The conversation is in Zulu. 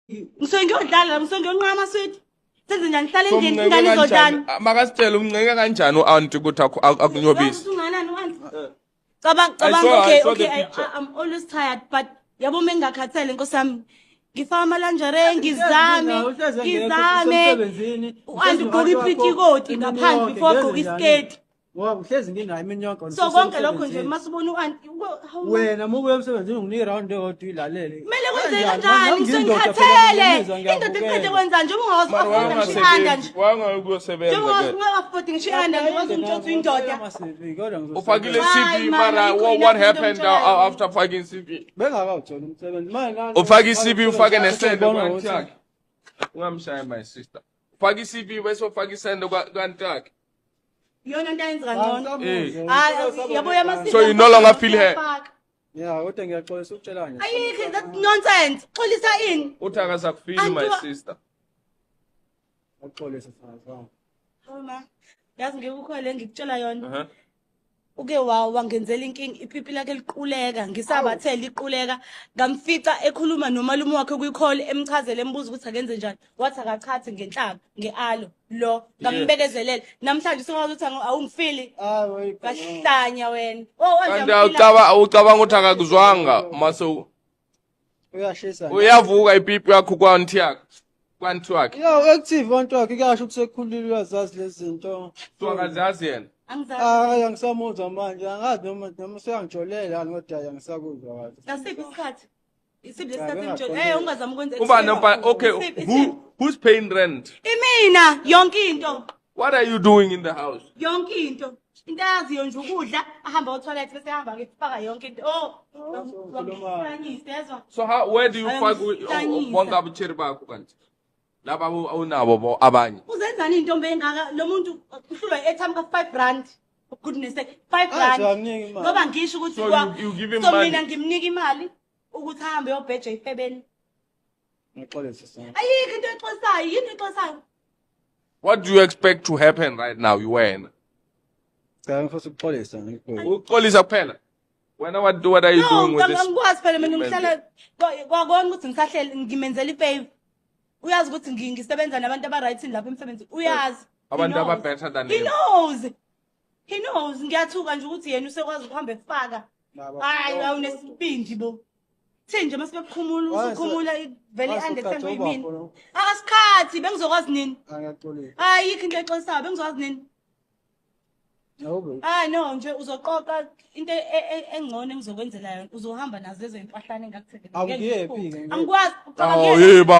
Ngisuke ngiyodlala, ngisuke ngiyonqama sweet. Senze njani, ngihlala endlini, ingane izodlani? Makasitshele umncenge kanjani u-anti ukuthi akunyobise. Unganani u-anti? Cabanga, cabanga, okay, okay, I'm always tired, but yabo uma ngingakhathele, nkosi yami, ngifaka ama-lingerie, ngizame, ngizame. U-anti ugqoka ipitikoti ngaphandle before agqoke isiketi. Ngoba uhlezi nginayo imini yonke. So konke lokho nje masubona u-anti Wena uma ubuya emsebenzini unginika iround eyodwa uyilalele. Kumele kwenzeke kanjani? Ngisuke ngikhathele. Indoda iqede kwenza nje uma ungakwazi uku-afforda ngisho i-under nje. Wangayi kuyosebenza. Njengoba unga-afford ngisho i-under nje, wazi umtshotsi uyindoda. Ufakile Hayi, CV man, mara ayikho what enough happened into engitshelayo. after faking CV? Bengakawutholi umsebenzi. Manje nani- Ufake i-CV, ufake nesende Ubona ku-anti ukuthi- yakhe. Ungamshayi, my sister. Ufake i-CV bese ufake isende ku-anti yakhe. Iyona into ayenza kangcono. Eh. Hayi, yabo yama-CV. So you no longer feel her? Yeah, kodwa ngiyaxolisa ukutshela nje. Ayikho, that's nonsense. Xolisa ini? Uthi akasakufili, my sister. Ngiyaxolisa sasa. Hawu ma, yazi ngeke ukhole ngikutshela yona. Uke wangenzela inkinga, ipipi lakhe liquleka, ngisabathela liquleka, ngamfica ekhuluma nomalume wakhe kwi-call, emchazele, embuza ukuthi akenze njani, wathi akachathe ngenhlaba nge-alo lo. Ngambekezelela, namhlanje usengwazi ukuthi awungifili. Hayi. Kahlanya wena. Oh, Kanti ucabanga ukuthi akakuzwanga mase Uyashisa. Uyavuka ipipi yakho ku-anti yakhe. Ku-anti wakhe. Yeah, active wantu wakhe, kuyasho ukuthi sekhulile, uyazazi lezi zinto. So akazazi yena. Angizazi. Hayi, angisamuzwa manje, angazi noma useyangijolela yani, kodwa angisakuzwa kahle. Ngasiphi isikhathi? Isiphi Cha, lesikhathi bengaqondile. engijole? Eh, ungazami ukwenza. Uba noba okay, Isiphi, who isiphi? who's paying rent? Imina yonke into. What are you doing in the house? Yonke into. Into ayaziyo nje ukudla, ahamba o-toilet bese ehamba ke faka yonke into. Oh, wangihlanyisa, yezwa. So how where do you Ay, faka angihlanyisa. bonke abucheri bakho kanti? Laba awunabo bo abanye. Uzenzani intombi engaka? Lo muntu uhlulwa i-airtime ka 5 rand. Goodness sake, 5 Ah, rand. so amniki imali. Ngoba ngisho ukuthi So you give him so money? mina ngimnika imali ukuthi ahambe yobheja ifebeni. Ngiyaxolisa sasa. Ayikho into exolisayo, yini exolisayo? What do you expect to happen right now, wena? Cha, ngifisa ukuxolisa ngikho. Uxolisa kuphela. Wena what are you No, doing with this? angikwazi phela mina ngihlala kwakona ukuthi ngisahleli ngimenzela i-favor. Uyazi ukuthi ngisebenza nabantu aba-right lapha emsebenzini. Uyazi. He Abantu knows. aba-better than He him. knows. He knows. Ngiyathuka nje ukuthi yena usekwazi ukuhamba efaka. Hayi, awunesibindi bo. Thi nje mase bekukhumula, usukhumula vele i-understand uyimina. Akasikhathi bengizokwazi nini? Angiyaxolisa. Hayi, yikho into exolisayo, bengizokwazi nini? Awube. Hayi no nje uzoqoqa into engcono engizokwenzela yona, uzohamba nazo lezo impahlane engakuthengela. Awungiyephi-ke, ngeke. Angikwazi Oh, ucabangela. yeba.